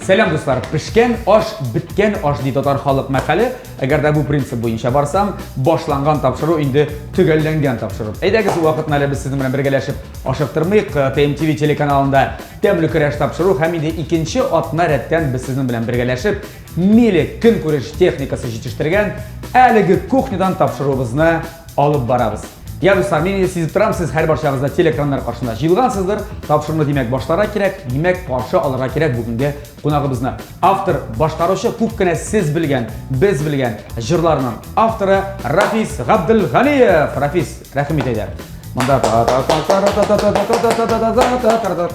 Сәлам, дуслар! Пешкән аш, беткән аш ди татар халык мәкале. Әгәр дә бу принцип буенча барсаң, башланган тапшыру инде төгәлләнгән тапшыру. Әйдәгез, бу вакытны әле без сезнең белән бергәләшеп ашыктырмыйк. ТМТВ телеканалында тәмле көрәш тапшыру һәм инде икенче атна рәттән без сезнең белән бергәләшеп Миле көнкүреш техникасы җитештергән әлеге кухнядан тапшыруыбызны алып барабыз. Я, дуслар, мин инде сизеп торам, сез һәрбарчагыз да телекраннар каршында җыелгансыздыр. Тапшыруны димәк башларга кирәк, димәк каршы алырга кирәк бүгенге кунагыбызны. Автор, башкаручы күп кенә сез белгән, без белгән җырларның авторы Рафис Габделганиев. Рафис, рәхим ит әйдә. Монда кул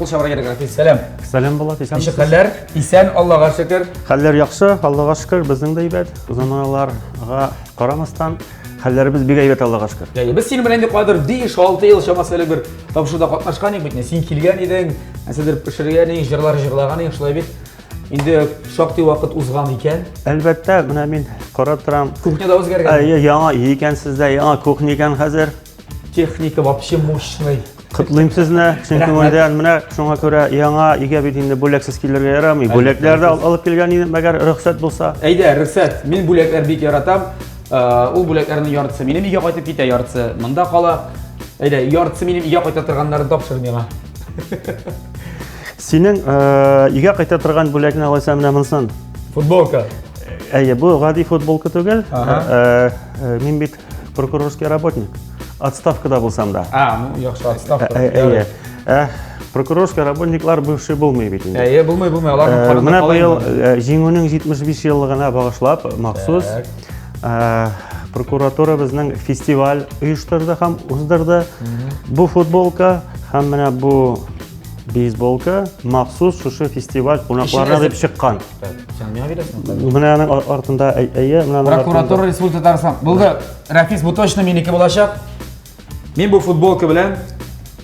чабарга кирәк, Рафис. Сәлам. Сәлам, Булат, исәнмесез? Ничек хәлләр? Исән, Аллага шөкер. Хәлләр яхшы, Аллага шөкер, безнең дә әйбәт. Заманаларга карамастан, хәлләребез бик әйбәт, Аллага шөкер. Әйе, без синең белән инде кайдыр 5-6 ел чамасы элек бер тапшыруда катнашкан идек бит. Син килгән идең, нәрсәдер пешергән идең, җырлар җырлаган идең, шулай бит. Инде шактый вакыт узган икән. Әлбәттә, менә мин карап торам. Кухняда үзгәргән. Әйе, яңа өй икән сездә, яңа кухня икән хәзер. Техника вообще мощный. Котлыйм сезне, чын күңелдән. Менә шуңа күрә яңа өйгә бит инде бүләксез килергә ярамый. Бүләкләр дә алып килгән идем, әгәр рөхсәт булса. Әйдә, рөхсәт. Мин бүләкләр бик яратам. Э, ул бүләкләрнең яртысы минем өйгә кайтып китә, яртысы монда кала. Әйдә, яртысы минем өйгә кайта торганнарын тапшыр миңа. Синең э, өйгә кайта торган бүләкне алайса менә монысын. Футболка. Әйе, бу гади футболка түгел. Э, мин бит прокурорский работник. Отставкада булсам да. А, ну яхшы, отставка. Әйе. Ә, прокурорский работниклар бывший булмый бит инде. Әйе, булмый, булмый. Аларның карында Менә быел Җиңүнең 75 еллыгына багышлап, махсус прокуратура безнең фестиваль оештырды һәм уздырды. Бу футболка һәм менә бу бейсболка махсус шушы фестиваль кунакларына дип чыккан. Сен миңа бирәсең? Менә аның артында әйе, менә аның Прокуратура Республика Татарстан. Булды. Рафис, бу точно минеке булачак. Мин бу футболка белән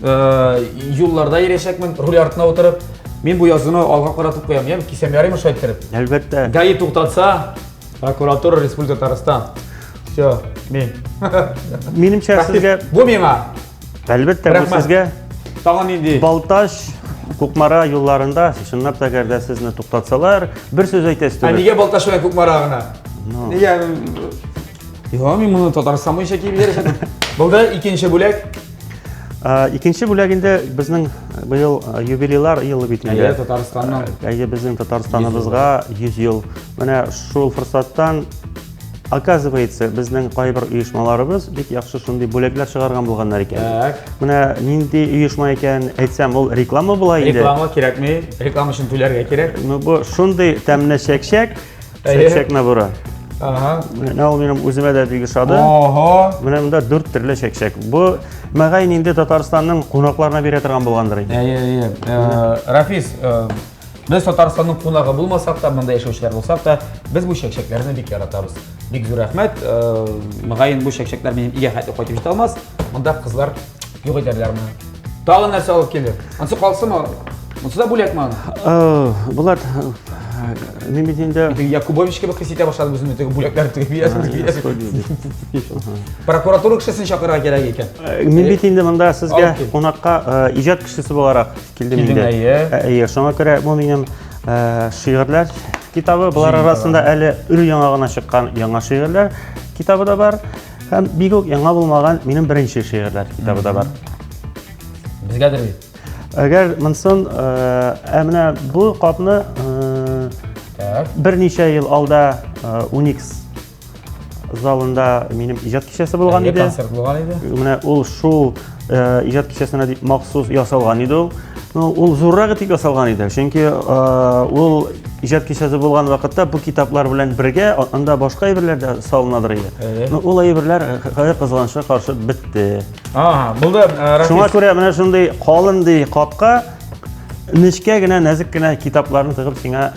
э, юлларда йөрәчәкмен, руль артына утырып. Мин бу язуны алга каратып куям, яме? Кисәм ярыймы шулай иттереп? Әлбәттә. ГАИ туктатса, прокуратура Республика Татарстан. Все, мин. Минемчә сезгә Бу миңа. Әлбәттә, бу сезгә. Тагын нинди? Балтач, Кукмара юлларында чынлап та әгәр дә сезне туктатсалар, бер сүз әйтәсез түгел. Ә нигә Балтач белән Кукмара гына? Нигә? Юк, мин моны Татарстан буенча киеп йөрәчәкмен. Булды, икенче бүләк. Икенче бүләк инде безнең быел юбилейлар елы бит инде. Әйе, Татарстанның. Әйе, безнең Татарстаныбызга 100 ел. Менә шул форсаттан Оказывается, безнең кайбер оешмаларыбыз бик яхшы шундый бүләкләр чыгарган булганнар икән. Так. Менә нинди оешма икән, әйтсәм, ул реклама була инде. Реклама кирәкми, реклама өчен түләргә кирәк. Ну, бу шундый тәмле чәкчәк, чәкчәк наборы. Ага. Менә ул минем үземә дә бик ошады. Ого. Менә монда дүрт төрле чәкчәк. Бу мөгаен инде Татарстанның кунакларына бирә торган булгандыр инде. Әйе, әйе. Э, Рафис, э, Без Татарстанның кунагы булмасак та, монда яшәүчеләр булсак та, без бу чәкчәкләрне бик яратабыз. Бик зур рәхмәт. Э, мөгаен бу чәкчәкләр минем өйгә хәтле кайтып җитә алмас. Монда кызлар юк итәрләр моны. Тагын нәрсә алып килде? Ансы калсынмы? Монсы да бүләкме аны? Э, Булат, э, мин бит инде Теге Якубович кебек хис итә башладым үземне, теге бүләкләр теге бирәсең, бирәсең. Прокуратура кешесен чакырырга кирәк икән. Мин бит инде монда сезгә кунакка иҗат кешесе буларак Килдем инде. Әйе. Әйе, шуңа күрә бу минем шигырьләр китабы. Болар арасында әле өр яңа гына чыккан яңа шигырьләр китабы да бар. Һәм бик үк яңа булмаган минем беренче шигырьләр китабы да бар. Безгәдер бит. Әгәр монсын, ә менә бу капны берничә ел алда Уникс залында минем иҗат кичәсе булган иде. Концерт булган иде. Менә ул шул э, иҗат кичәсенә дип махсус ясалган иде ул. Ну, ул зуррак итеп ясалган иде. Чөнки э, ул иҗат кичәсе булган вакытта бу китаплар белән бергә анда башка әйберләр дә салынадыр иде. Ну, ул әйберләр э, хәзер кызганычка каршы бетте. Ага, булды. Шуңа күрә менә шундый калын ди капка нечкә генә, нәзек кенә китапларны тыгып сиңа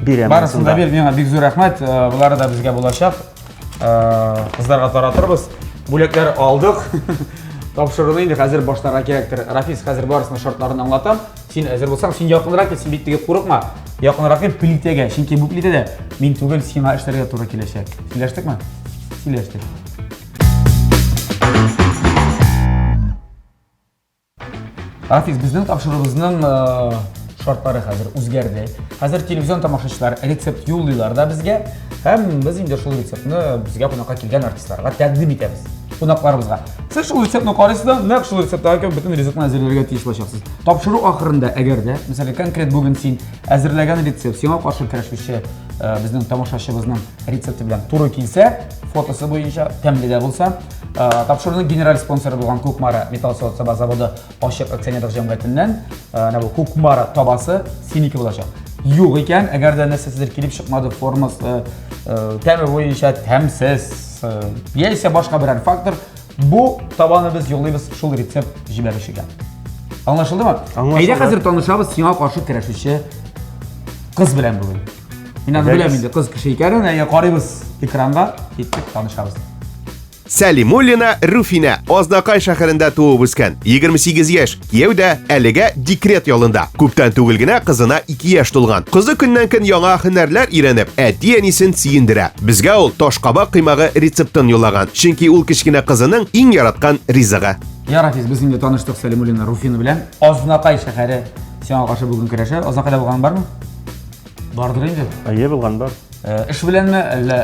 бирәм. Барысын да бир, миңа бик зур рәхмәт. Э, болары да безгә булачак. Э, кызларга таратырбыз. Бүләкләр алдык. Тапшыруны инде хәзер башларга кирәктер. Рафис, хәзер барысының шартларын аңлатам. Син әзер булсаң, син якынрак кил, син бит теге курыкма. Якынрак кил плитәгә, чөнки бу плитәдә мин түгел, сиңа эшләргә туры киләчәк. Сөйләштекме? Сөйләштек. Рафис, безнең тапшыруыбызның э, шартлары хәзер үзгәрде. Хәзер телевизион тамашачылар рецепт юллыйлар да безгә, һәм без инде шул рецептны безгә кунакка килгән артистларга тәкъдим итәбез. Кунакларыбызга. Сез шул рецептны карыйсыз да, нәкъ шул рецепттагы кебек бөтен ризыкны әзерләргә тиеш булачаксыз. Тапшыру ахырында, әгәр дә, мәсәлән, конкрет бүген син әзерләгән рецепт сиңа каршы көрәшүче э, безнең тамашачыбызның рецепты белән туры килсә, фотосы буенча тәмле дә булса, э, тапшыруның генераль спонсоры булган Кукмара металл савыт-саба заводы ачык акционерлык җәмгыятеннән әнә бу Кукмара табасы синеке булачак. Юк икән, әгәр дә нәрсәседер килеп чыкмады, формасы, тәме буенча тәмсез, яисә башка берәр фактор, бу табаны без юллыйбыз шул рецепт җибәрүчегә. Аңлашылдымы? Аңлашылды. Әйдә хәзер танышабыз сиңа каршы көрәшүче кыз белән бүген. Мин аны беләм инде, кыз кеше икәнен, әйдә карыйбыз экранга, киттек, танышабыз. Сәлимуллина Руфинә Азнакай шәһәрендә туып үскән. 28 яшь, кияү дә әлегә декрет ялында. Күптән түгел генә кызына 2 яшь тулган. Кызы көннән-көн яңа һөнәрләр өйрәнеп, әти-әнисен сөендерә. Безгә ул ташкабак коймагы рецептын юллаган. Чөнки ул кечкенә кызының иң яраткан ризыгы. Я, Рафис, без инде таныштык Сәлимуллина Руфина белән. Азнакай шәһәре сиңа каршы бүген көрәшә. Азнакайда булганың бармы? Бардыр инде. Әйе, булган бар. Эш беләнме, әллә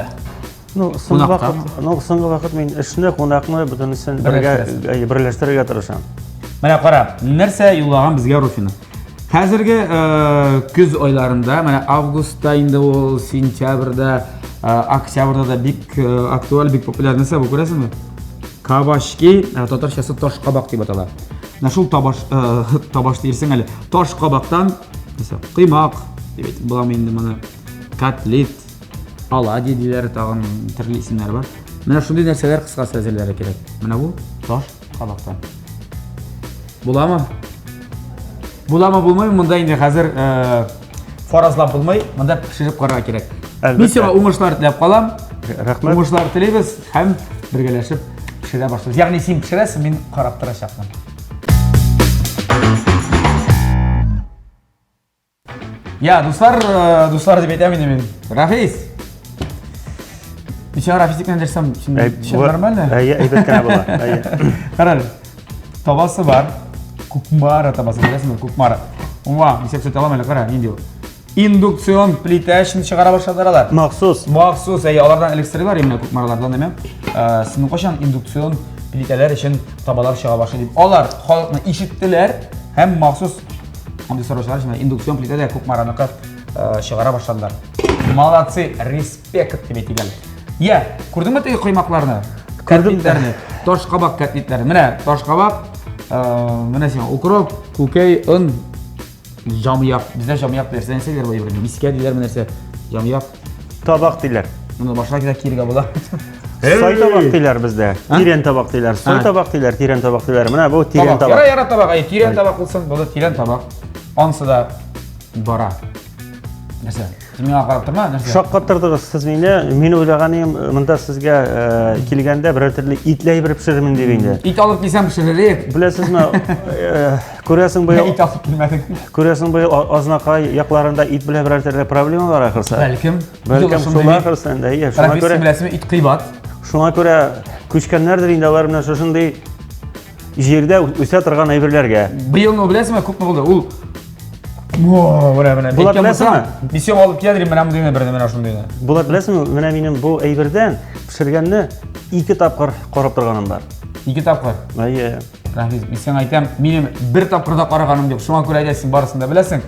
Ну, соңгы вакыт, ну, соңгы вакыт мин эшне, кунакны бөтенесен бергә берләштерергә тырышам. Менә кара, нәрсә юллаган безгә Руфина. Хәзерге э, көз айларында, менә августта инде ул, сентябрьдә, э, октябрьдә да бик э, актуаль, бик популяр нәрсә бу, күрәсеңме? Кабачки, татарчасы таш кабак дип атала. Менә шул табаш, табаш диерсең әле. Таш кабактан, нәрсә, коймак дип әйтеп буламы инде моны, котлет, Оладьи диләр, тагын төрле исемнәр бар. Менә шундый нәрсәләр кыскасы әзерләргә кирәк. Менә бу таш кабактан. Буламы? Буламы, булмыймы? Монда инде хәзер э, фаразлап булмый, монда пешереп карарга кирәк. Мин сиңа уңышлар теләп калам. Рәхмәт. Уңышлар телибез һәм бергәләшеп пешерә башлыйбыз. Ягъни син пешерәсең, мин карап торачакмын. Я, дуслар, э, дуслар дип әйтәм инде мин. Рафис. Мин сиңа Рафис дип дәшсәм, син все нормально? Әйе, әйбәт кенә була. Әйе. Кара әле. Табасы бар. Кукмара табасы, беләсеңме? Кукмара. Уа, исәп сөт алам әле, кара, нинди ул. Индукцион плитә өчен чыгара башладылар алар. Махсус. Махсус, әйе, алардан элек сырыйлар именно Кукмаралардан, әмма. Э, синең кайчан индукцион плитәләр өчен табалар чыга башлый дип. Алар халыкны ишеттеләр һәм махсус Андый сораучылар өчен индукцион плитә дә Кукмараныкы э, чыгара башладылар. Молодцы, респект дип әйтик әле. Я, күрдеңме теге коймакларны? Күрдем. Котлетләрне, ташкабак котлетләре. Менә ташкабак, э, менә сиңа укроп, күкәй, он, жамияк. Бездә жамияк диләр. Нәрсә диләр бу әйберне? Мискә диләрме нәрсә? Жамияк. Табак диләр. Моны башка кирәк киергә була. Сай табак диләр бездә. Тирән табак диләр. Сай табак диләр, тирән табак диләр. Менә бу тирән табак. Яра, яра табак. Әй, тирән табак булсын, булды тирән табак. Ансы да бара. Нәрсә? Син миңа карап торма, нәрсә? Шаккаттырдыгыз сез мине. Мин уйлаган идем, монда сезгә э, килгәндә берәр төрле итле әйбер пешерермен дип инде. Ит алып килсәм пешерер. Беләсезме, э, күрәсең быел Ит алып килмәдең. Күрәсең быел Азнакай якларында ит белән берәр төрле проблема бар ахырсы. Бәлкем. Бәлкем шул ахырсы инде. Әйе, шуңа күрә. Беләсезме, ит кыйбат. Шуңа күрә күчкәннәрдер инде алар менә шушындый җирдә үсә торган әйберләргә. Быел ну беләсезме, күпме булды? Ул Во, менә менә. Булат беләсеңме? Мин алып килә дим, менә мондыйны берне, менә шундыйны. Булат беләсеңме, менә минем бу әйбердән пешергәнне ике тапкыр карап торганым бар. Ике тапкыр? Әйе. Рафис, мин сиңа әйтәм, минем бер тапкыр да караганым юк. Шуңа күрә әйдә син барысын да беләсең.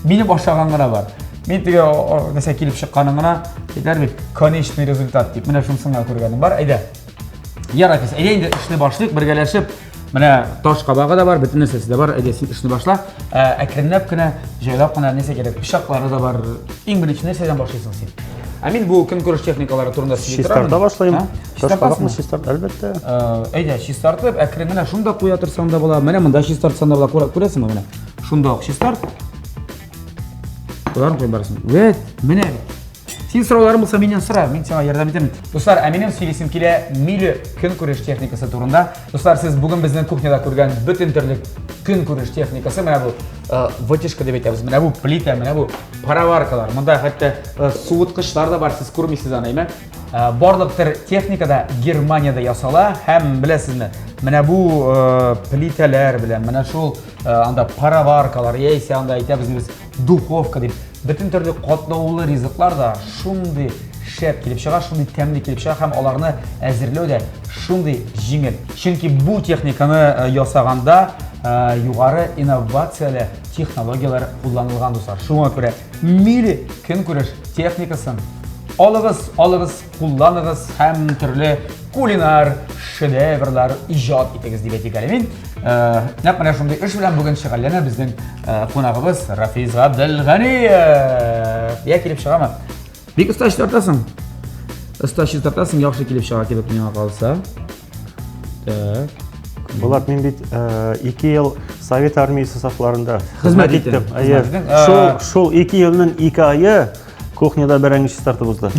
Минем ашаган гына бар. Мин теге нәрсә килеп чыкканын гына әйтәр бит, конечный результат дип. Менә шунысын гына күргәнем бар. Әйдә. Я, Рафис, әйдә инде эшне башлыйк, бергәләшеп. Менә таш кабагы да бар, бөтен нәрсәсе дә бар. Әйдә, син эшне башла. Ә, әкренләп кенә, җайлап кына нәрсә кирәк? Пычаклары да бар. Иң беренче нәрсәдән башлыйсың син? Ә мин бу көнкүреш техникалары турында сөйли торам. Чистарта башлыйм. Таш кабакны чистарт, әлбәттә. Әйдә, чистартып, әкрен генә шунда куя торсаң да була. Менә монда чистартсаң да була. Күрәсеңме менә? Шунда ук чистарт. Боларын куй барысын. Вәт, менә бит. Син сорауларың булса миннән сора, мин сиңа ярдәм итәм. Дуслар, ә минем сөйлисем килә миле көнкүреш техникасы турында. Дуслар, сез бүген безнең кухняда күргән бөтен төрле көнкүреш техникасы, менә бу э, вытяжка дип әйтәбез, менә бу плита, менә бу пароваркалар, монда хәтта э, суыткычлар да бар, сез күрмисез аны, әйме? Э, барлык төр техника да Германиядә ясала һәм беләсезме, Менә бу плитәләр белән, менә шул анда пароваркалар, яисә анда әйтәбез без духовка дип, бөтен төрле катлаулы ризыклар да шундый шәп килеп чыга, шундый тәмле килеп чыга һәм аларны әзерләү дә шундый җиңел. Чөнки бу техниканы ясаганда югары инновацияле технологияләр кулланылган, дуслар. Шуңа күрә Мили көнкүреш техникасын алыгыз, алыгыз, кулланыгыз һәм төрле кулинар шедеврлар иҗат итегез дип әйтик әле мин. Нәкъ менә шундый эш белән бүген шөгыльләнә безнең кунагыбыз Рафиз Габделганиев. Я килеп чыгамы? Бик оста чистартасың. Оста чистартасың, яхшы килеп чыга кебек миңа калса. Так. Булат, мин бит 2 ел Совет армиясе сафларында хезмәт иттем. Әйе. Шул шул 2 елның 2 ае кухняда бәрәңге чистартып узды.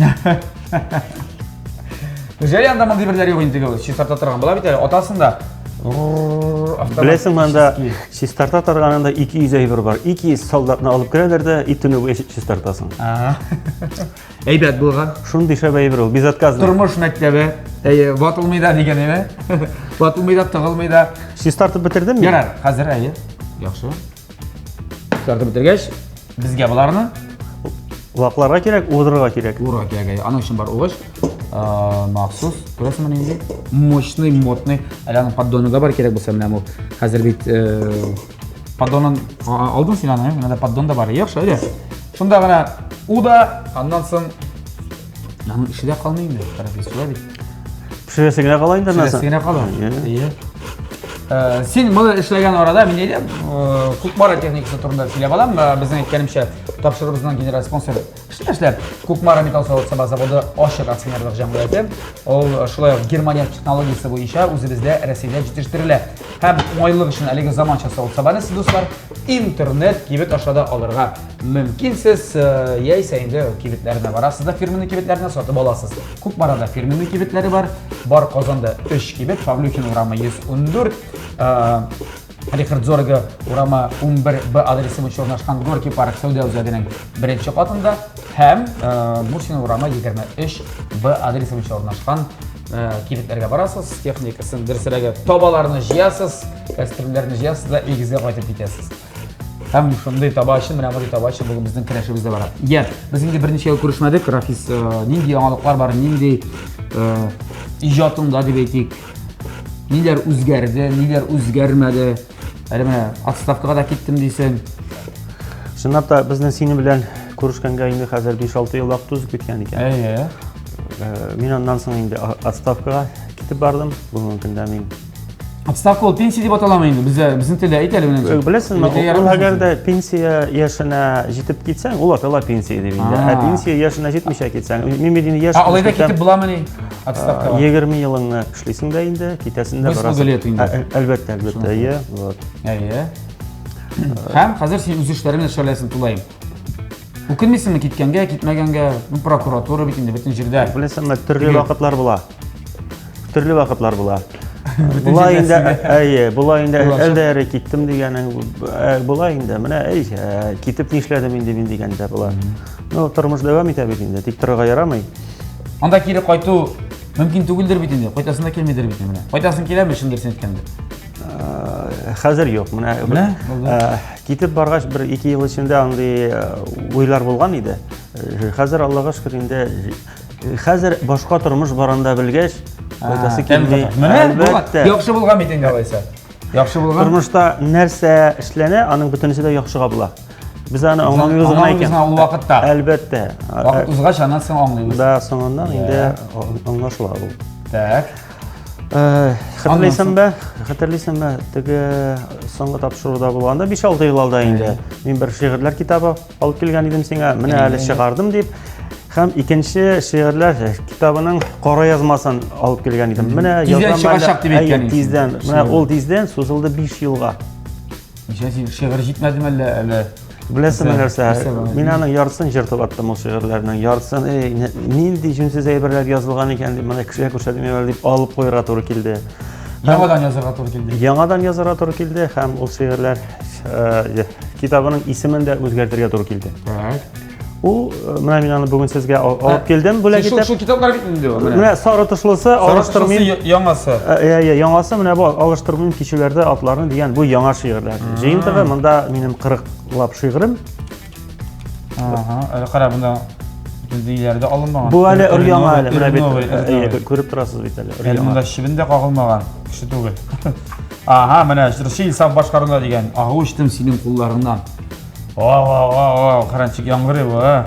Неужели анда мондый берләр юк инде чистарта торган була бит әле, атасың да. Беләсеңме, анда чистарта торганында 200 әйбер бар. 200 солдатны алып керәләр дә, и төне буе чистартасың. Әйбәт булган. Шундый шәп әйбер ул, безотказный. Тормыш мәктәбе. Әйе, ватылмый да дигән әйме? Ватылмый да, тыгылмый да. Чистартып бетердем мин. Ярар, хәзер әйе. Яхшы. Чистартып бетергәч, безгә боларны вакларга кирәк, уырга кирәк. Уырга кирәк, әйе. Аның өчен бар угыч. Махсус, күрәсеңме нинди? Мощный, модный. Әле аның поддоны да бар кирәк булса, менә бу. Хәзер бит поддонын алдың син аны, менә дә поддон да бар. Яхшы, әйдә. Шунда гына у да, аннан соң аның эше дә калмый инде, Рафис, шулай бит. Пешерәсе генә кала инде аннан соң. Пешерәсе генә кала. Әйе. Син моны эшләгән арада мин әйдә Кукмара техникасы турында сөйләп алам. Безнең әйткәнемчә, тапшыруыбызның генераль спонсоры эшләп Кукмара металл савыт-саба заводы ачык акционерлык җәмгыяте. Ул шулай ук Германия технологиясе буенча үзебездә Рәсәйдә җитештерелә. Һәм уңайлылык өчен әлеге заманча савыт-сабаны сез, дуслар, интернет кибет аша да алырга мөмкинсез, яисә инде кибетләренә барасыз да фирменный кибетләренә сатып аласыз. Кукмарада фирменный кибетләре бар. Бар Казанда 3 кибет, Павлюхин урамы 114, Рихард Зорге урамы 11 Б адресы буенча урнашкан Горки парк сәүдә үзәгенең беренче катында һәм Мусин урамы 23 Б адресы буенча урнашкан кибетләргә барасыз, техникасын, дөресрәге, табаларны җыясыз, кәстрүлләрне җыясыз да өегезгә кайтып китәсез. Һәм шундый таба өчен, менә мондый таба өчен бүген безнең көрәшебез дә бара. Я, без инде берничә ел күрешмәдек, Рафис, нинди яңалыклар бар, нинди иҗатыңда дип әйтик, ниләр үзгәрде, ниләр үзгәрмәде? Әле менә отставкага да киттем дисең. Чынлап та безнең синең белән күрешкәнгә инде хәзер 5-6 ел вакыт узып киткән икән. Әйе. Мин аннан соң инде отставкага китеп бардым. Бүгенге көндә мин Отставка ул пенсия дип аталамы инде? Бездә безнең телдә әйт әле менә. Беләсеңме, ул әгәр дә пенсия яшенә җитеп китсәң, ул атала пенсия дип инде. Ә пенсия яшенә җитмичә китсәң, мин бит инде яшь. Ә алай да китеп буламыни? Отставкага. 20 елыңны эшлисең дә инде, китәсең дә барасың. Лет инде. Әлбәттә, әлбәттә, әйе, вот. Әйе. Һәм хәзер син үз эшләрең белән шөгыльләнәсең тулаем. Үкенмисеңме киткәнгә, китмәгәнгә? Ну, прокуратура бит инде бөтен җирдә. Беләсеңме, төрле вакытлар була. Төрле вакытлар була. Була инде, әйе, була инде, әлдә әре киттем дигәнең, була инде, менә, әй, китеп нишләдем инде мин дигәндә була. Ну, тормыш дәвам итә бит инде, тик торырга ярамый. Анда кире кайту мөмкин түгелдер бит инде, кайтасың да килмидер бит менә. Кайтасың киләме, чын дөресен әйткәндә? Хәзер юк, менә китеп баргач бер ике ел эчендә андый уйлар булган иде. Хәзер Аллага шөкер инде Хәзер башка тормыш барында белгәч, кайтасы килми. Менә әлбәттә. Яхшы булган бит инде алайса. Яхшы булган. Тормышта нәрсә эшләнә, аның бөтенесе дә яхшыга була. Без аны аңламыйбыз гына икән. Ул вакытта. Әлбәттә. Вакыт узгач, аннан соң аңлыйбыз. Да, соңыннан инде аңлашыла ул. Так. Хәтерлисеңме? Хәтерлисеңме? Теге соңгы тапшыруда булганда 5-6 ел алда инде. Мин бер шигырьләр китабы алып килгән идем сиңа. Менә әле чыгардым дип. Һәм икенче шигырьләр китабының кара язмасын алып килгән идем. Менә тиздән чыгачак дип әйткән. Тиздән. Менә ул тиздән сузылды 5 елга. Ничә син шигырь җитмәдеме әллә әле? Беләсеңме нәрсә? Мин аның яртысын җыртып аттым ул шигырьләрнең. Яртысын, эй, нинди җүнсез әйберләр язылган икән дип, моны кешегә күрсәтмим әле дип алып куярга туры килде. Яңадан язарга туры килде. Яңадан язарга туры килде һәм ул шигырьләр китабының исемен дә үзгәртергә туры килде. Так. Ул э, менә мин аны бүген сезгә алып килдем бүләк итеп. Шул китаплар бит инде ул. Менә сары тышлысы алыштырмыйм. Яңасы. Ә, ә, яңасы менә бу алыштырмыйм кичүләрдә атларны дигән бу яңа шигырьләр. Җыентыгы монда минем 40 лап шигырем. Ага, әле кара монда диләр дә алынмаган. Бу әле өр яңа әле, менә бит күреп торасыз бит әле. Әле монда чебен дә кагылмаган, кеше түгел. Ага, менә җырчы Илсаф башкаруында дигән. Агу эчтем синең кулларыңнан. Вау, вау, вау, вау, каранчик яңгырый бу, а.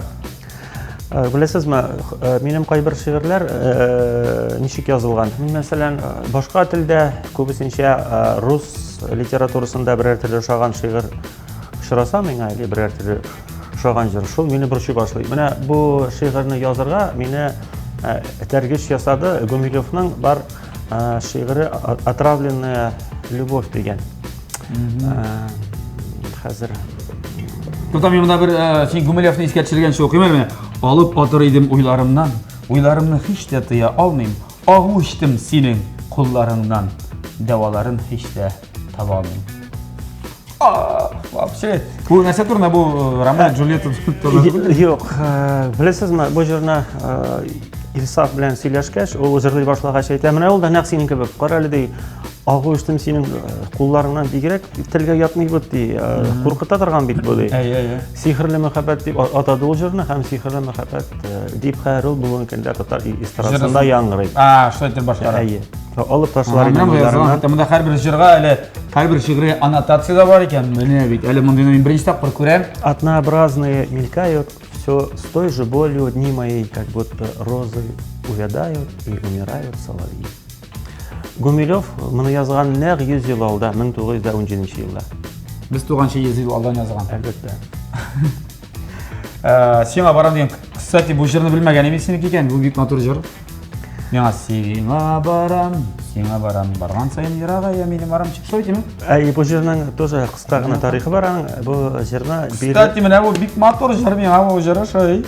Э, беләсезме, э, минем кайбер шигырьләр э, ничек язылган? Мин, мәсәлән, башка телдә, күбесенчә рус литературасында берәр төрле ошаган шигырь очраса миңа или берәр төрле ошаган җыр, шул мине борчый башлый. Менә бу шигырьне язырга мине этәргеч ясады Гумилевның бар шигыре Отравленная любовь дигән. Хәзер. Тукта, мин монда бер син Гумилевны искә төшергәнче укыйм әле. Алып атыр идем уйларымнан, уйларымны һич тә тыя алмыйм. Агу эчтем синең кулларыңнан, дәваларын һич тә таба алмыйм. Вообще, бу нәрсә турында бу Ромео Джульетта турында? Юк, беләсезме, бу җырны Илсаф белән сөйләшкәч, ул җырлый башлагач әйтә, менә ул да нәкъ синең кебек, кара әле ди, агу эчтем синең кулларыңнан бигрәк телгә ятмый бит ди, куркыта торган бит бу ди. Әйе, әйе. Сихерле мәхәббәт дип атады ул җырны һәм сихерле мәхәббәт дип хәзер ул бүгенге көндә татар эстрадасында яңгырый. А, шулай итеп башкара. Әйе. Алып ташлар идем. Менә язган, монда һәрбер җырга әле һәрбер шигъри аннотация дә бар икән. Менә бит, әле мондыйны мин беренче тапкыр күрәм. Однообразные мелькают, все с той же болью дни мои, как будто розы увядают и умирают соловьи. Гумилев моны язган нәкъ 100 ел алда, 1917 елда. Без туганчы 100 ел алдан язган. Әлбәттә. Э, сиңа барам дигән. Кстати, бу җырны белмәгән идем синеке икән. Бу бик матур җыр. Миңа сиңа барам, сиңа барам, барган саен ерагая минем арам. Шулай димме? Әй, бу җырның тоже кыска гына тарихы бар аның. Бу җырны Кстати, менә бу бик матур җыр миңа бу җыр ошый.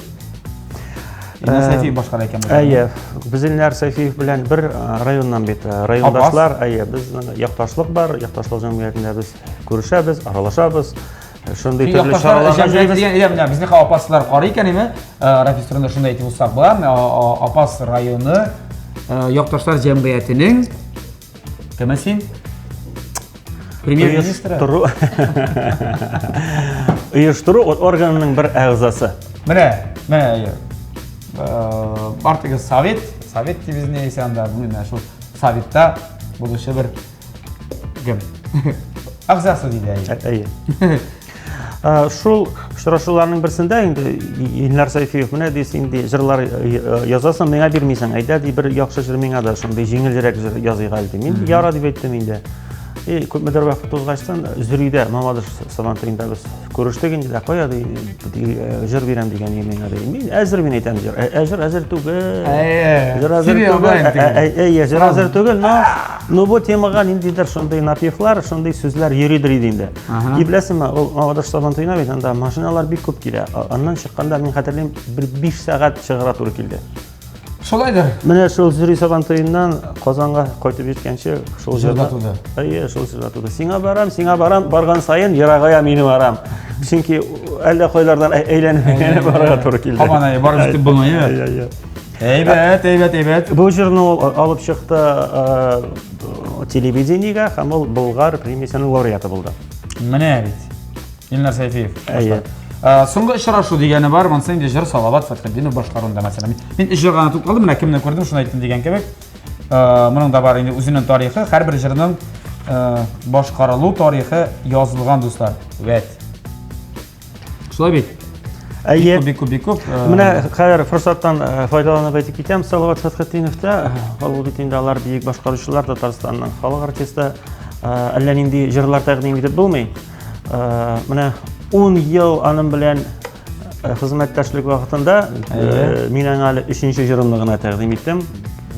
Илнар э, Сәйфиев башкара икән. Әйе, без Илнар Сәйфиев белән бер э, районнан бит. Райондашлар, әйе, безнең якташлык бар, якташлык җәмгыятендә без күрешәбез, аралашабыз. Шундый төрле чараларга җыйбыз. Дигән, менә безнең апаслар карый икән име? Э, Рафис турында шунда әйтеп узсак була. Апас районы э, якташлар җәмгыятенең кеме син? Премьер-министры. Оештыру органының бер әгъзасы. Менә, менә э, бар теге совет, совет дибез не исә анда, менә шул советта булучы бер Кем? Әгъзасы диде әйе. Әйе. Шул очрашуларның берсендә инде Илнар Сайфиев менә ди син ди җырлар язасың, миңа бирмисең. Әйдә ди бер яхшы җыр миңа да шундый җиңелрәк җыр языйк әле ди. Мин яра дип әйттем инде. И күпмедер вакыт узгачтан Зөридә Мамадыш Сабантуенда без күрештек инде дә кая ди җыр бирәм дигән иде миңа ди. Мин әзер мин әйтәм җыр. Ә җыр әзер түгел. Җыр әзер түгел. Әйе, җыр әзер түгел, но Ну бу темага ниндидер шундый напевлар, шундый сүзләр йөридер иде инде. И беләсеңме, ул Мамадыш Сабантуена бит анда машиналар бик күп килә. Аннан чыкканда мин хәтерлим, бер 5 сәгать чыгарга туры килде. Шулайдыр. Менә шул Зөри Сабантуеннан Казанга кайтып җиткәнче шул җырда туды. Әйе, шул җырда туды. Сиңа барам, сиңа барам, барган саен ерагая минем арам. Чөнки әллә кайлардан әйләнеп әйләнеп барырга туры килде. Һаман әй, барып җитеп булмый. Әйе, әйе. Әйбәт, әйбәт, әйбәт. Бу җырны ул алып чыкты телевидениегә һәм ул Болгар премиясенең лауреаты булды. Менә бит. Илнар Сәйфиев. Әйе. Соңгы очрашу дигәне бар, монысы инде җыр Салават Фәтхетдинов башкаруында мәсәлән. Мин өч җырга гына тукталдым, менә кемне күрдем, шуны әйттем дигән кебек. Моның да бар инде үзенең тарихы, һәрбер җырның башкарылу тарихы язылган, дуслар. Вәт. Шулай бит. Әйе. Бик күп, бик күп. Э, Менә хәзер форсаттан э, файдаланып әйтеп китәм, Салават Фәтхетдинов та, э, ул бит инде алар бөек башкаручылар, Татарстанның халык артисты, әллә нинди җырлар тәкъдим итеп булмый. Менә 10 ел аның белән хезмәттәшлек вакытында мин аңа әле өченче җырымны гына тәкъдим иттем.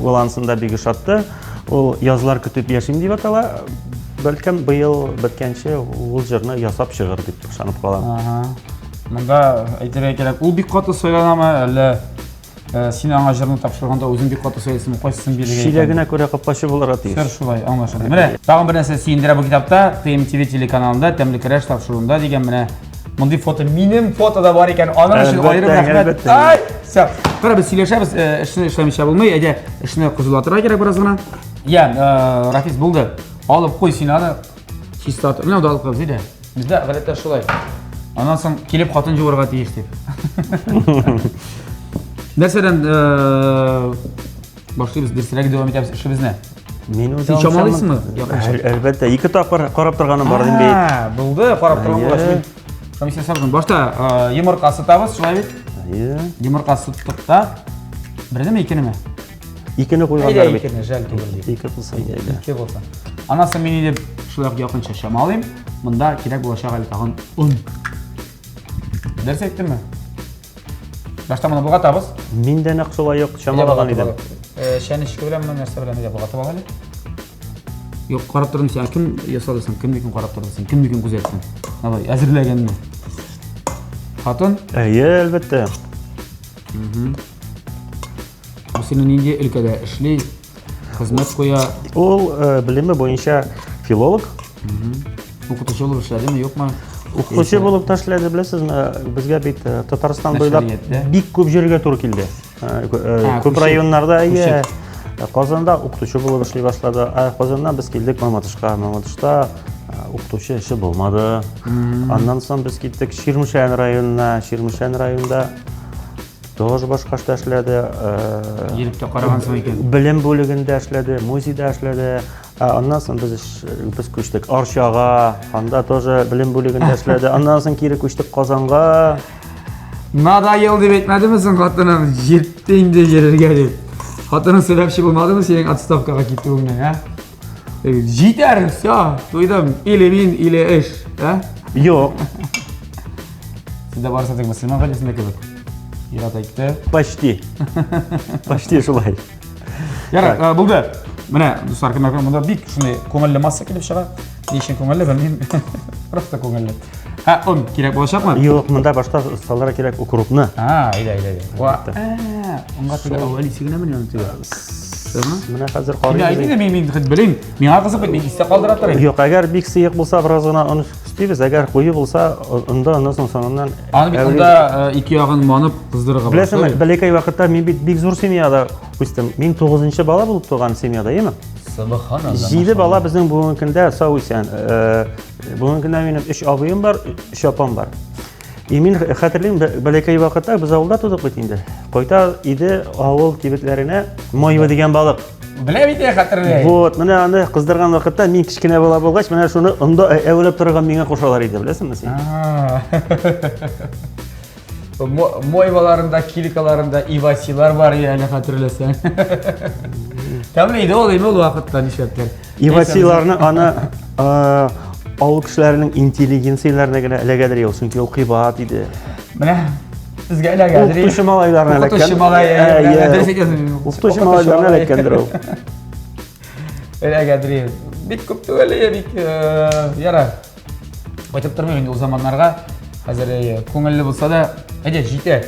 Ул анысын да бик ошатты. Ул Язлар көтеп яшим дип атала. Бәлкем быел беткәнче ул җырны ясап чыгыр дип ышанып калам. Ага. Монда әйтергә кирәк, ул бик каты сайланамы, әллә э, син аңа җырны тапшырганда үзең бик каты сайлыйсыңмы, кайсысын бирергә? Чиләгенә күрә капкачы булырга тиеш. Сер шулай, аңлашылды. Менә тагын бер нәрсә сөендерә бу китапта, TMTV телеканалында Тәмле көрәш тапшыруында дигән менә Мондый фото минем фото да бар икән. Аның өчен аерым рәхмәт. Ай, все. Кара, без сөйләшәбез, э, эшне эшләмичә булмый. Әйдә, эшне кызулатырга кирәк бераз гына. Я, э, Рафис булды. Алып куй син аны. Чиста. Менә алып куябыз, әйдә. Бездә гадәттә шулай. Аннан соң килеп хатын җуарга тиеш дип. Нәрсәдән э, башлыйбыз, дөресрәге дәвам итәбез эшебезне. Мин Син чамалыйсыңмы? Әлбәттә, ике тапкыр карап торганым бар инде. Булды, карап торган булгач мин. Комиссия сабын. Башта э, йомырка сытабыз, шулай бит? Әйе. Йомырка сыттык та. Бердеме, икенеме? Икене куйганнар бит. Икене, жәл түгел дип. Ике булсын, әйдә. Ике булсын. Аннан соң мин инде шулай ук якынча чамалыйм. Монда кирәк булачак әле тагын он. Дөрес әйттемме? Башта моны болгатабыз. Мин дә нәкъ шулай ук чамалаган идем. Э, чәнечке беләнме, нәрсә белән әйдә болгатып ал әле. Юк, карап тордым син. Кем ясады соң? Кемнекен карап тордың син? Кемнекен күзәттең? Давай, әзерләгәнне. Хатын? Әйе, әлбәттә. Бу синең нинди өлкәдә эшли, хезмәт куя? Ул э, белеме буенча филолог. Укытучы булып эшләдеме, юкмы? Укытучы булып та эшләде, беләсезме, безгә бит э, Татарстан буйлап бик күп җиргә туры килде. Э, күп районнарда, әйе. Казанда укытучы булып эшли башлады. Ә Казаннан без килдек Мамадышка. Мамадышта укытучы эше булмады. Аннан соң без киттек Чирмешән районына. Чирмешән районында Тоже башка эштә эшләде. Йөреп тә карагансың икән. Белем бүлегендә эшләде, музейда эшләде. Ә аннан соң без без күчтек Арчага, анда тоже белем бүлегендә эшләде. Аннан соң кире күчтек Казанга. Надоел дип әйтмәдеме соң хатының? Җитте инде йөрергә дип. Хатының сәбәпче булмадымы синең отставкага китүеңә, ә? Җитәр, все, туйдым. Или мин, или эш, ә? Юк. Сездә барысы тек мөселман гаиләсендә кебек. Ират әйтте. Почти. Почти шулай. Ярар, э, булды. Менә, дуслар, кемнәр монда бик шундый күңелле масса килеп чыга. Ни өчен күңелле, белмим. Просто күңелле. Ә, он кирәк булачакмы? Юк, монда башта салырга кирәк укропны. А, әйдә, әйдә, әйдә. Ва. Онга түгел, әүвәл исе генә менә түгел. Менә хәзер карыйбыз. Әйдә, мин мин хоть белим. Миңа кызык бит, мин истә калдыра торыйм. Юк, әгәр бик сыек булса, бераз гына он өстибез, әгәр куе булса, онда аннан соң соңыннан Аны бит онда э, ике ягын манып кыздырырга була. Беләсеңме, бәләкәй вакытта мин бит бик зур семьяда үстем. Мин 9 бала булып туган семьяда, әйеме? Субханалла. Җиде бала безнең бүгенге көндә сау исән. Э, бүгенге көндә минем өч абыем бар, өч апам бар. И мин хәтерлим, бәләкәй вакытта без авылда тудык бит инде. Кайта иде авыл кибетләренә мойва дигән балык. Белә бит хәтерләй. Вот, менә аны кыздырган вакытта мин кечкенә бала булгач, менә шуны онда әвәләп торырга миңа кушалар иде, беләсеңме син? Мойваларында, килькаларында ивасилар бар иде әле хәтерләсәң. Тәмле иде ул, ул вакытта нишләптер. Ивасиларны аны авыл кешеләренең интеллигенцияләренә генә эләгәдер ул, чөнки ул кыйбат иде. Менә безгә эләгәдер. Укытучы малайларына эләккән. Укытучы малай, дөрес әйтәсең. Укытучы малайларына эләккәндер ул. Эләгәдер. Бик күп түгел, бик ярар. Кайтып тормыйм инде ул заманнарга. Хәзер күңелле булса да, әйдә җитә.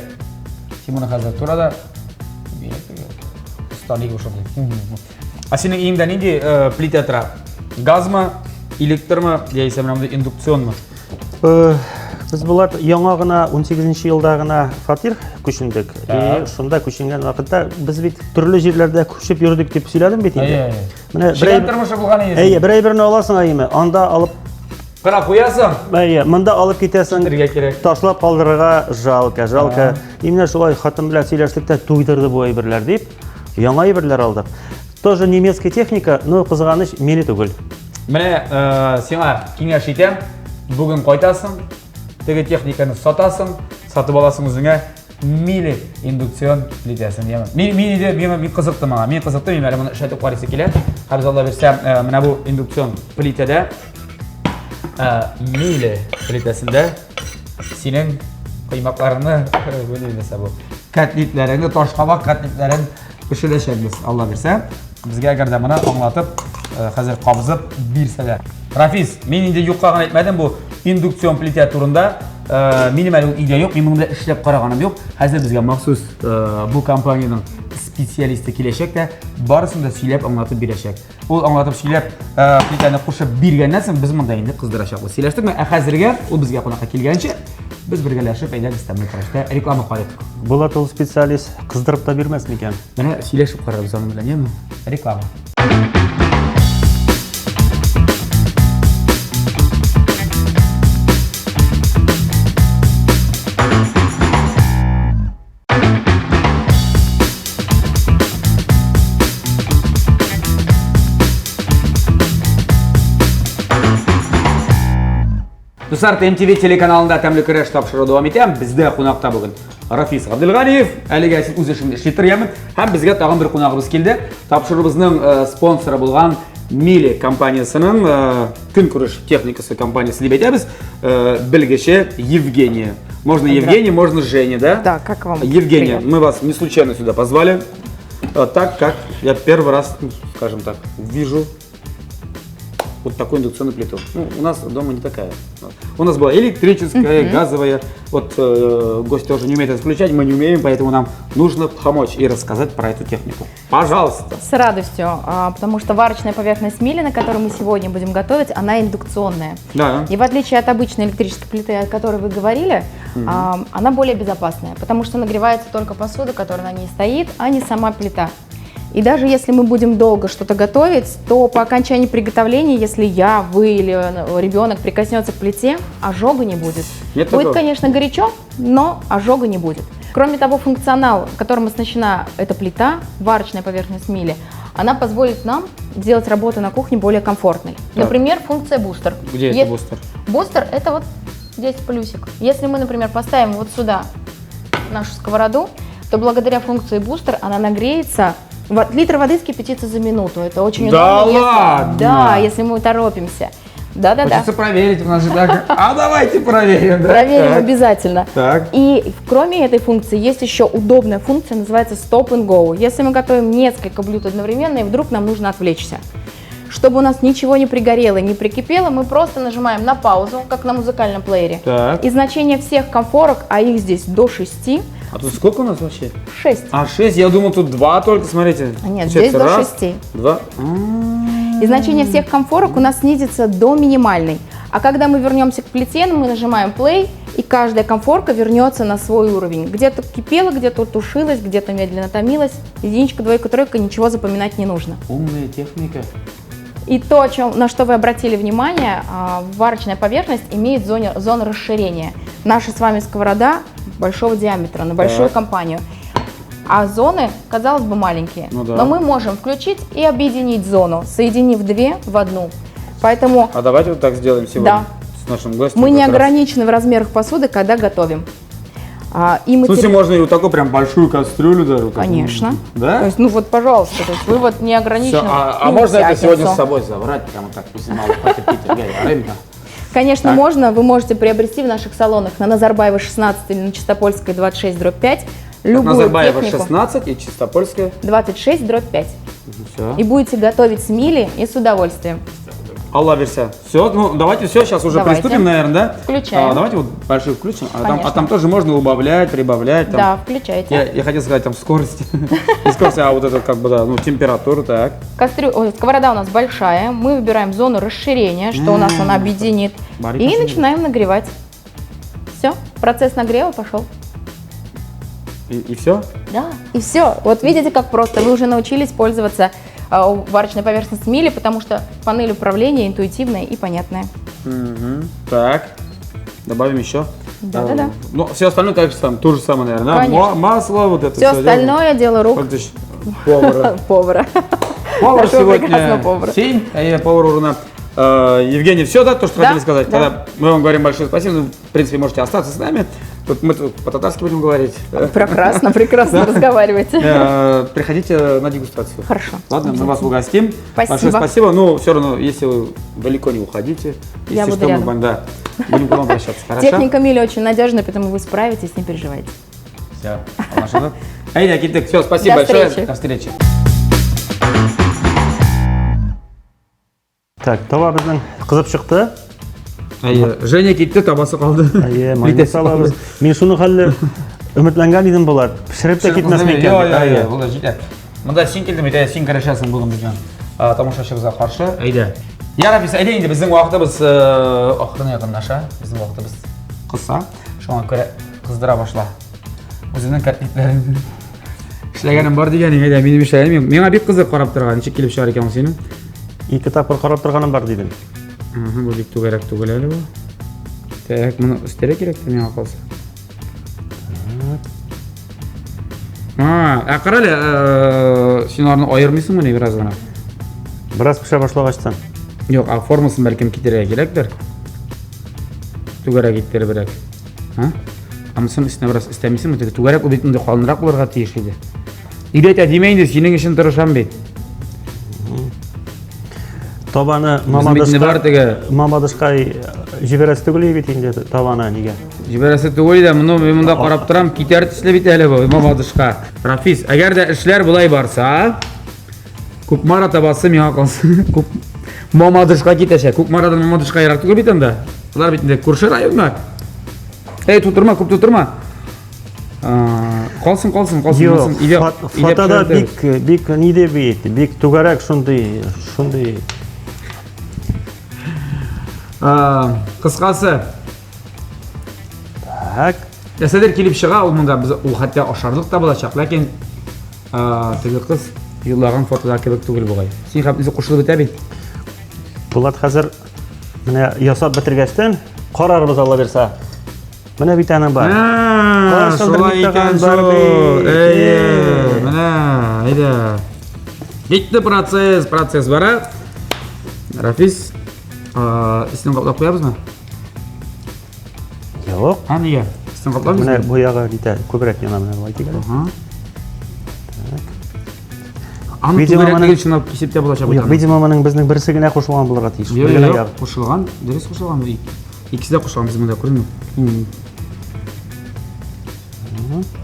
Син моны хәзер тура да. Оста нигә ошады. Ә синең өеңдә нинди э, плитә тора? Газмы, электрмы, яисә менә мондый индукционмы? Э, без Булат яңа гына 18 елда гына фатир күчендек. И шунда күченгән вакытта без бит төрле җирләрдә күчеп йөрдек дип сөйләдем бит инде. Менә бер тормышы булган иде. Әйе, бер әйберне аласың әйеме, анда алып Кына куясың. Әйе, монда алып китәсең. Китергә кирәк. Ташлап калдырырга жалко, жалко. Именно шулай хатын белән сөйләштек тә туйдырды бу әйберләр дип. Яңа әйберләр алдык. Тоже немецкая техника, но кызганыч, мине түгел. Менә э, сиңа киңәш итәм. Бүген кайтасың, теге техниканы сатасың, сатып аласың үзеңә мили индукцион плитәсен. Яме. Мин мин иде, мин мин кызыкты маңа. Мин кызыкты, мин әле моны эшләтеп карыйсы килә. Хәзер Алла бирсә, э, менә бу индукцион плитәдә э, мили плитәсендә Синең коймакларыңны, бу ни нәрсә бу? Котлетләреңне, ташкабак котлетләрен пешерәчәкбез, Алла бирсә. Безгә әгәр дә моны аңлатып, э, хәзер кабызып бирсәләр. Рафис, мин инде юкка гына әйтмәдем бу индукцион плитә турында. Э, минем әле ул өйдә юк, мин монда эшләп караганым юк. Хәзер безгә махсус э, бу компаниянең специалисты киләчәк тә, барысын да сөйләп аңлатып бирәчәк. Ул аңлатып сөйләп, э, плитәне кушып биргәннән соң без монда инде кыздырачакбыз. Сөйләштекме? Ә хәзергә ул безгә кунакка килгәнче, Без бергәләшеп, әйдәгез, тәмле көрәштә реклама карыйк. Булат ул специалист кыздырып та бирмәс микән? Менә сөйләшеп карарбыз аның белән, яме? Реклама. Дуслар, ТМТВ телеканалында Тәмле көрәш тапшыруы дәвам итә. Бездә кунакта бүген Рафис Габделганиев, әлегә син үз эшеңне эшли тор, яме. Һәм безгә тагын бер кунагыбыз килде. Тапшыруыбызның э, спонсоры булган Мили компаниясенең э, көнкүреш техникасы компаниясе дип әйтәбез, э, белгече Евгения. Можно Евгений, можно Женя, да? Да, как вам? Евгения, Приятно. мы вас не случайно сюда позвали, так как я первый раз, ну, скажем так, вижу вот такую индукционную плиту. Ну, у нас дома не такая. У нас была электрическая, газовая. Вот гость тоже не умеет это включать, мы не умеем, поэтому нам нужно помочь и рассказать про эту технику. Пожалуйста. С радостью, потому что варочная поверхность Мили, на которой мы сегодня будем готовить, она индукционная. Да. И в отличие от обычной электрической плиты, о которой вы говорили, она более безопасная, потому что нагревается только посуда, которая на ней стоит, а не сама плита. И даже если мы будем долго что-то готовить, то по окончании приготовления, если я, вы или ребенок прикоснется к плите, ожога не будет. Нет Будет, такого? конечно, горячо, но ожога не будет. Кроме того, функционал, которым оснащена эта плита, варочная поверхность Мили, она позволит нам делать работу на кухне более комфортной. Так. Например, функция бустер. Где это бустер? Бустер — это вот здесь плюсик. Если мы, например, поставим вот сюда нашу сковороду, то благодаря функции бустер она нагреется. Литр воды вскипятится за минуту. Это очень Да удобно, ладно? Да, если мы торопимся. Да-да-да. Хочется проверить, у нас же так. А давайте проверим, да? Проверим Так. обязательно. Так. И кроме этой функции есть еще удобная функция, называется Stop and Go. Если мы готовим несколько блюд одновременно, и вдруг нам нужно отвлечься. Чтобы у нас ничего не пригорело, не прикипело, мы просто нажимаем на паузу, как на музыкальном плеере. Так. И значение всех конфорок, а их здесь до 6, А тут сколько у нас вообще? 6. А, 6, я думал, тут 2 только, смотрите. А нет, Получается, здесь до раз, 6. 2. И значение всех конфорок у нас снизится до минимальной. А когда мы вернемся к плите, мы нажимаем play, и каждая конфорка вернется на свой уровень. Где-то кипела, где-то тушилась, где-то медленно томилась. Единичка, двойка, тройка, ничего запоминать не нужно. Умная техника. И то, на что вы обратили внимание, варочная поверхность имеет зону расширения. Наша с вами сковорода большого диаметра, на большую компанию. А зоны, казалось бы, маленькие. Но мы можем включить и объединить зону, соединив две в одну. Поэтому А давайте вот так сделаем сегодня Да. с нашим гостем. Мы не как раз. ограничены в размерах посуды, когда готовим. И В смысле, матери- можно и вот такую прям большую кастрюлю даже? Вот так? Конечно. Да? То есть, пожалуйста, то есть вы не ограничены. Всё, а в можно это сегодня пятницу. с собой забрать? Прямо так, пусть мало потерпите, я рыбка. Конечно, Так. можно. Вы можете приобрести в наших салонах на Назарбаева 16 или на Чистопольской 26/5 любую Назарбаева технику. 16 и Чистопольская 26/5. Всё. И будете готовить с Мили и с удовольствием. Алла верся. Все, давайте все, сейчас уже Давайте. приступим, наверное, да? Включаем. Давайте вот большую включим. А Конечно. там тоже можно убавлять, прибавлять. Там. Да, включайте. Я хотел сказать, там скорость. Не скорость, а вот это температуру, так. Сковорода у нас большая. Мы выбираем зону расширения, что у нас она объединит. Барик И очень начинаем нагревать. Все, процесс нагрева пошел. И все? Да, и все. Вот видите, как просто. Вы уже научились пользоваться варочной поверхностью Мили, потому что панель управления интуитивная и понятная. Так, добавим еще. Да-да-да. Все остальное так же самое, то же самое, наверное, да? Конечно. Масло, вот это Все всё дело. остальное дело рук Вот здесь повара. повара. Повар Нашего сегодня прекрасного повара. Сень, а я повар Урна. Евгений, все, да, то, что Да, хотели сказать? да. Тогда мы вам говорим большое спасибо. В принципе, можете остаться с нами. Тут мы тут по-татарски будем говорить. Прекрасно, прекрасно Да. разговариваете. Приходите на дегустацию. Хорошо. Ладно, мы вас угостим. Спасибо. Большое спасибо. Но все равно, если вы далеко не уходите, Я если буду что, мы рядом. будем к вам обращаться. Хорошо? Техника Мили очень надежная, поэтому вы справитесь, не переживайте. Все. Айда, киттек. Все, спасибо До большое. встречи. До встречи. Так, таба безнең кызып чыкты. Әйе, Женя китте, табасы калды. Әйе, майны Плитәсе салабыз. калды. Мин шуны хәлле өметләнгән идем болар. Пешереп тә китмәс микән? Йо, йо, Әйе. йо, булды, җитә. Монда син килдең бит, әйе, син көрәшәсең бүген безнең, тамашачыбызга каршы. Әйдә. Я, Рафис, әйдә инде, безнең вакытыбыз, ахырына якынлаша. Безнең вакытыбыз кыса. Шуңа күрә кыздыра башла. Үземнең котлетләрем эшләгәнем бар дигәнең, әйдә, минем эшләгәнем юк. Миңа бик кызык карап торырга, ничек килеп чыгар икән ул синең. Ике тапкыр карап торганым бар дидем. Бу бик түгәрәк түгел әле бу. Так, моны өстәргә кирәк тә миңа калса. А, ә кара әле, э, син аларны аермыйсыңмыни бераз гына? Бераз пешә башлагачтан. Юк, а формасын бәлкем китерергә кирәктер. Түгәрәк иттеребрәк. А? Анысын өстенә бераз өстәмисеңме? Теге түгәрәк ул бит инде калынрак булырга тиеш иде. Өйрәтә димә инде, синең өчен тырышам бит. Табаны Мамадышка бар теге. Мамадышка җибәрәсе түгел бит инде табаны нигә? Җибәрәсе түгел дә, моны мин монда карап торам, китәр төсле бит әле бу Мамадышка. Рафис, әгәр дә эшләр болай барса, Кукмара табасы миңа калсын. Күк Мамадышка китәчәк. Кукмарадан Мамадышка ерак түгел бит анда. Алар бит инде күрше районнар. Эй, тутырма, күп тутырма. Калсын, калсын, калсын. Юк, фотода бик, бик ниде бит, бик түгәрәк шундый, шундый. Кыскасы. Так. Нәрсәдер килеп чыга, ул монда без ул хәтта ашарлык та булачак, ләкин теге кыз юллаган фотода кебек түгел бугай. Син хәм үзе кушылып бетә бит. Булат хәзер менә ясап бетергәчтән карарбыз Алла бирсә. Менә бит аның бар. Шулай икән шул. Әйе, менә, әйдә. Китте процесс, процесс бара. Рафис, өстен каплап куябызмы? Юк. А, нигә? Өстен каплап Менә бу ягы китә, күбрәк яна менә болай тигәле. Аны түгәрәк чынлап кисеп тә булачак. Видимо, моның безнең берсе генә кушылган булырга тиеш. Юк, кушылган, дөрес кушылган. Икесе дә кушылган без монда күрдеңме?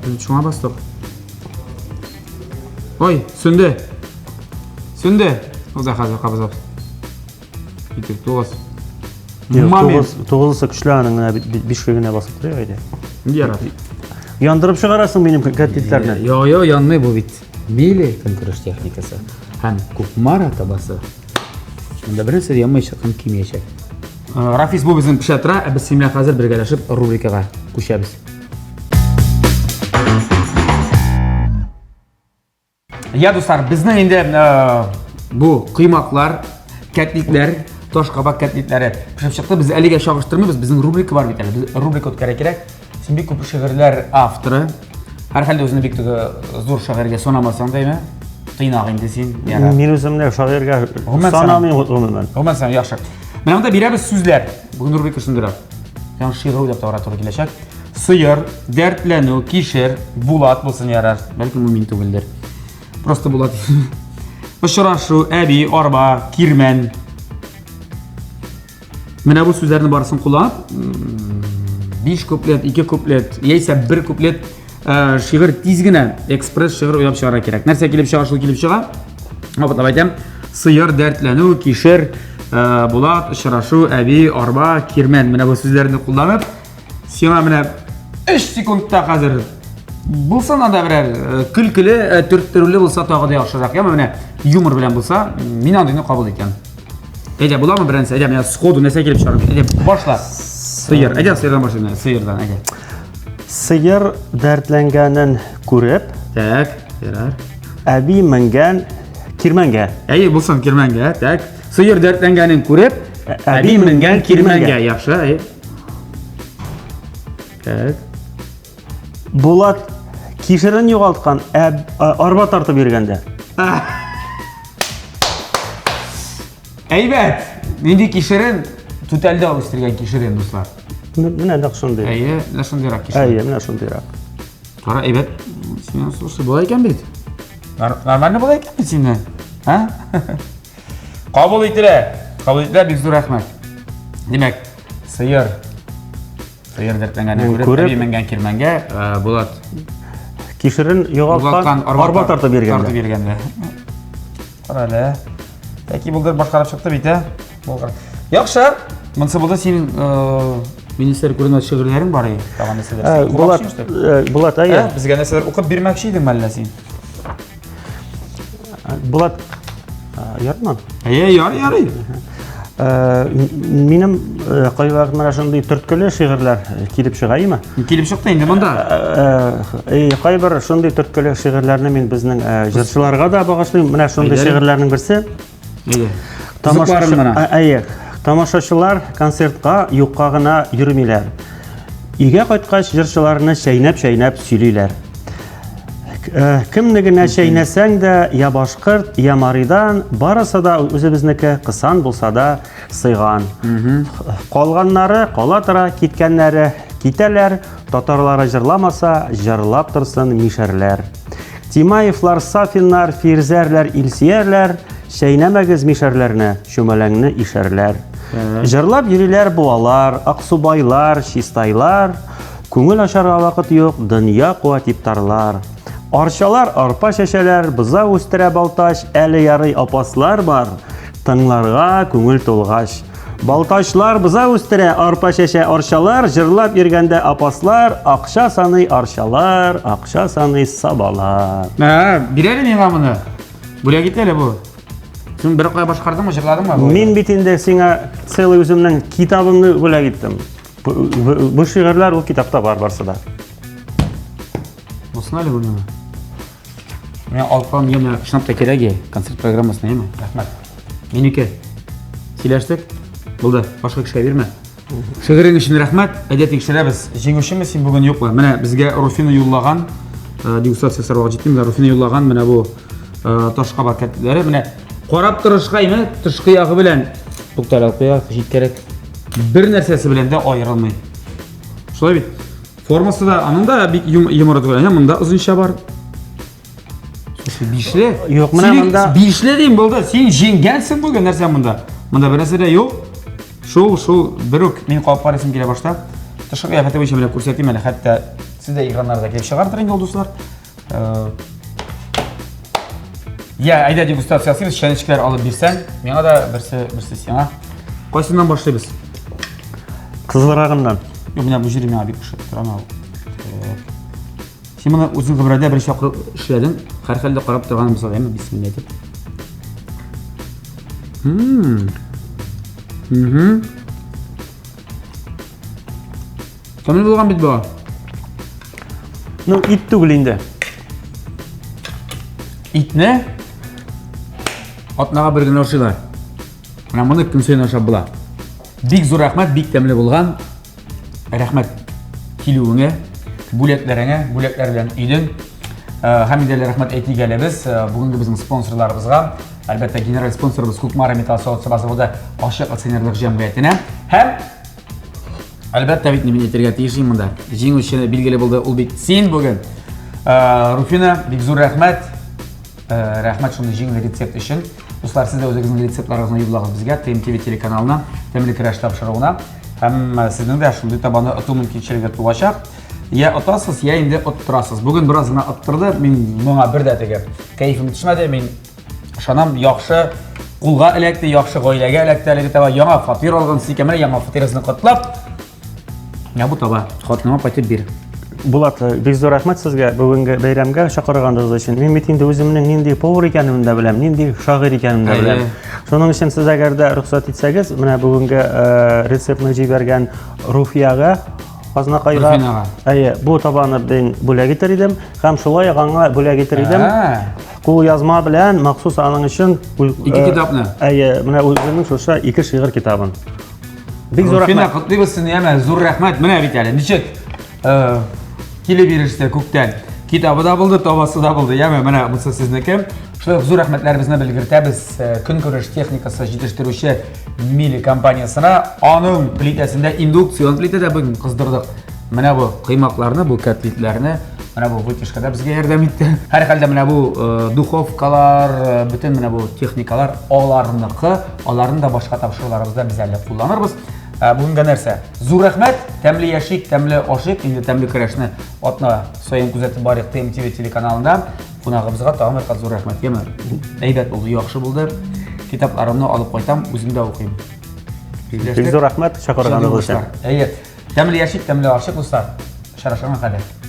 Без шуңа бастык. Ой, сүнде. Сүнде. Уза хәзер кабызабыз. Итеп тугыз. Маме. Тугызысы көчле аның менә бишкә генә басып тора иде. Ярар. Яндырып чыгарасың минем котлетларны. Йо, йо, янмый бу бит. Милли көнкүреш техникасы һәм Кукмара табасы. Монда бернәрсә дә янмаячак һәм кимиячәк. Рафис бу безнең пешә тора, ә без синең белән хәзер бергәләшеп рубрикага күчәбез. Я, дуслар, безнең инде бу коймаклар, кәтлитләр, таш кабак кәтлитләре пешеп чыкты. Без әлегә чагыштырмыйбыз, безнең рубрика бар бит әле. Без рубрика үткәрә кирәк. Син бик күп шигырьләр авторы. Һәрхәлдә үзеңне бик теге зур шагыйрьгә санамасаң да, әйме? Тыйнак инде син. Ярар. Мин үземне шагыйрьгә санамыйм гомумән. Гомумән сан, яхшы. Менә монда бирәбез сүзләр. Бүген рубрика шундыйрак. Яңа шигырь уйлап табарга туры киләчәк. Сыер, дәртләнү, кишер, Булат булсын ярар. Бәлкем бу мин түгелдер. Просто Булат. Очрашу, әби, арба, кирмән. Менә бу сүзләрне барысын кулланып, 5 куплет, 2 куплет, яисә 1 куплет э, шигырь тиз генә экспресс шигырь уйлап чыгарга кирәк. Нәрсә килеп чыга, шул килеп чыга. Кабатлап әйтәм, сыер, дәртләнү, кишер, э, булат, очрашу, әби, арба, кирмән. Менә бу сүзләрне кулланып, сиңа менә 3 секундта хәзер булсын анда берәр э, көлкеле, төрттерүле булса тагы да яхшырак. Яме менә юмор белән булса, мин андыйны кабул итәм. Әйдә, буламы беренче? Әйдә, менә сходу нәрсә килеп чыгар. Әйдә, башла. Сыер. Әйдә, сыердан башлыйм. Сыердан, әйдә. Сыер дәртләнгәнен күреп, Так, ярар. Әби менгән кирмәнгә. Әйе, булсын кирмәнгә. Так. Сыер дәртләнгәнен күреп, әби менгән кирмәнгә. Яхшы, әйе. Так. Булат кишерен югалткан, ә арба тартып йөргәндә. Әйбәт! Нинди кишерен? Түтәлдә үстергән кишерен, дуслар. Менә нәкъ шундый. Әйе, менә шундыйрак кишер. Әйе, менә шундыйрак. Кара, әйбәт. Син, слушай, була икән бит. Нормально була икән бит синнән. А? Кабул ителә. Кабул ителә, бик зур рәхмәт. Димәк, сыер Сыер дәртләнгәнен күреп, күреп, әби менгән кирмәнгә, э, Булат кишерен югалткан арба тартып биргәндә. Тартып биргәндә. Кара әле. Тәки булдыр башкарып чыкты бит, ә? Булган. Яхшы. Монысы булды синең э, министр күренмәс шигырьләрең бар иде. Тагын нәрсәләр. Э, Булат, Булат, әйе. Безгә нәрсәләр укып бирмәкче идең мәллә син? Булат, ярмы? Әйе, яр, ярый. Э, минем э, кайвакыт менә шундый төрткеле шигырьләр килеп чыга име? Килеп чыкты инде монда. Э, кайбер шундый төрткеле шигырьләрне мин безнең җырчыларга да багышлыйм. Менә шундый шигырьләрнең берсе. Әйе. Тамашачылар концертка юкка гына йөрмиләр. Өйгә кайткач җырчыларны чәйнәп-чәйнәп сөйлиләр. Э, кемне генә чәйнәсәң дә, я башкорт, я маридан, барысы да үзебезнеке, кысан булса да сыйган. Калганнары кала тора, киткәннәре китәләр, татарлары җырламаса, җырлап торсын мишәрләр. Тимаевлар, Сафиннар, Фирзәрләр, Илсиярләр, чәйнәмәгез мишәрләрне, чүмәләңне ишәрләр. Җырлап йөриләр буалар, аксубайлар, чистайлар, Күңел ачарга вакыт юк, дөнья куа типтарлар. Арчалар арпа чәчәләр, бозау үстерә Балтач, әле ярый апаслар бар, тыңларга күңел тулгач. Балтачлар бозау үстерә, арпа чәчә арчалар, җырлап йөргәндә апаслар, акча саный арчалар, акча саный сабалар. Ә, бир әле миңа моны. Бүләк ит әле бу. Син бер кая башкардың, җырладыңмы? Мин бит инде сиңа целый үземнең китабымны бүләк иттем. Бу шигырьләр ул китапта бар барсы да. Булсын әле бу миңа. Мин алып калам, миңа чынлап та кирәк концерт программасына, әйме? Рәхмәт. Минеке. Сөйләштек. Булды. Башка кешегә бирмә. Шигырең өчен рәхмәт. Әйдә тикшерәбез. Җиңүчеме син бүген юкмы? Менә безгә Руфина юллаган, э, дегустация ясарга вакыт җитте. Менә Руфина юллаган менә бу э, ташкабак кәтләре. Менә карап торышка, әйме, тышкы ягы белән тукталып куя, җиткәрәк. Бер нәрсәсе белән дә аерылмый. Шулай бит. Формасы да аның да бик йомры түгел. Әнә монда озынча бар. Слушай, бишле. Юк, менә монда бишле дим булды. Син җиңгәнсең бүген нәрсә монда? Монда бер нәрсә дә юк. Шул, шул бер үк мин кабып карыйсым килә башта. Тышкы кыяфәте буенча менә күрсәтим әле, хәтта сез дә экраннарда килеп чыгардыр инде ул дуслар. Я, әйдә дегустация ясыйбыз, чәнечкеләр алып бирсәң, миңа да берсе, берсе сиңа. Кайсыннан башлыйбыз? Кызылрагыннан. Юк, менә бу җире миңа бик ошап тора. Менә. Син моны үзең гомердә беренче тапкыр эшләдең. Һәрхәлдә карап торган булса, әйме, бисмилла әйтеп. Мм. Мм. Тәмле булган бит бу. Ну, ит түгел инде. Итне атнага бер генә ашыйлар. Менә моны көн саен ашап була. Бик зур рәхмәт, бик тәмле булган. Рәхмәт килүеңә, бүләкләреңә, бүләкләр белән өйдең. Э, һәм инде рәхмәт әйтик әле без э, бүгенге безнең спонсорларыбызга. Әлбәттә, генераль спонсорыбыз Кукмара металл савыт-саба заводы ачык акционерлык җәмгыятенә һәм Әлбәттә бит мин әйтергә тиеш монда. Җиңүче билгеле булды, ул бит син бүген. Э, Руфина, бик зур рәхмәт. Э, рәхмәт шундый җиңел рецепт өчен. Дуслар, сез дә үзегезнең рецептларыгызны юллагыз безгә ТМТВ телеканалына, Тәмле көрәш тапшыруына. Һәм э, сезнең дә шундый табаны оту мөмкинчелеге туачак. Я отасыз, я инде оттырасыз. Бүген бераз гына оттырды, мин моңа бер дә теге кәефем төшмәде, мин Ышанам, яхшы кулга эләкте, яхшы гаиләгә эләкте әлеге таба. Яңа фатир алгансыз икән, менә яңа фатирыгызны котлап, менә бу таба хатыныма кайтып бир. Булат, э, бик зур рәхмәт сезгә бүгенге бәйрәмгә чакырганыгыз өчен. Мин бит инде үземнең нинди повар икәнемне дә беләм, нинди шагыйрь икәнемне дә беләм. Шуның өчен сез әгәр дә рөхсәт итсәгез, менә бүгенге э, рецептны җибәргән Руфиягә Азнакайга. Руфинага. Әйе, бу табаны мин бүләк итер идем һәм шулай ук аңа бүләк итер идем. Кул язма белән махсус аның өчен ике э, китапны. Әйе, менә үземнең шушы ике шигырь китабын. Бик зур рәхмәт. Котлыйбыз сезне, яме, зур рәхмәт. Менә бит әле ничек э, килеп иреште күктән. Китабы да булды, табасы да булды. Яме, менә бусы сезнеке. Шулай ук зур рәхмәтләребезне белгертәбез э, көнкүреш техникасы җитештерүче Мили компаниясенә. Аның плитәсендә индукцион плитәдә бүген кыздырдык. Менә бу кыймакларны, бу котлетләрне, менә бу вытяжка да безгә ярдәм итте. Һәрхәлдә менә бу э, духовкалар, э, бөтен менә бу техникалар аларныкы, аларны да башка тапшыруларыбызда без әле кулланырбыз. Э, бүгенгә нәрсә? Зур рәхмәт, тәмле яшик, тәмле ашыйк, инде тәмле көрәшне атна саен күзәтеп барыйк ТМТВ телеканалында. Кунагыбызга тагын бер кат зур рәхмәт. Яме, әйбәт булды, яхшы булды. Китапларымны алып кайтам, үзем дә укыйм. Бик зур рәхмәт чакырганыгыз өчен. Әйе. Тәмле яшик, тәмле ашыйк, дуслар. Очрашканга кадәр.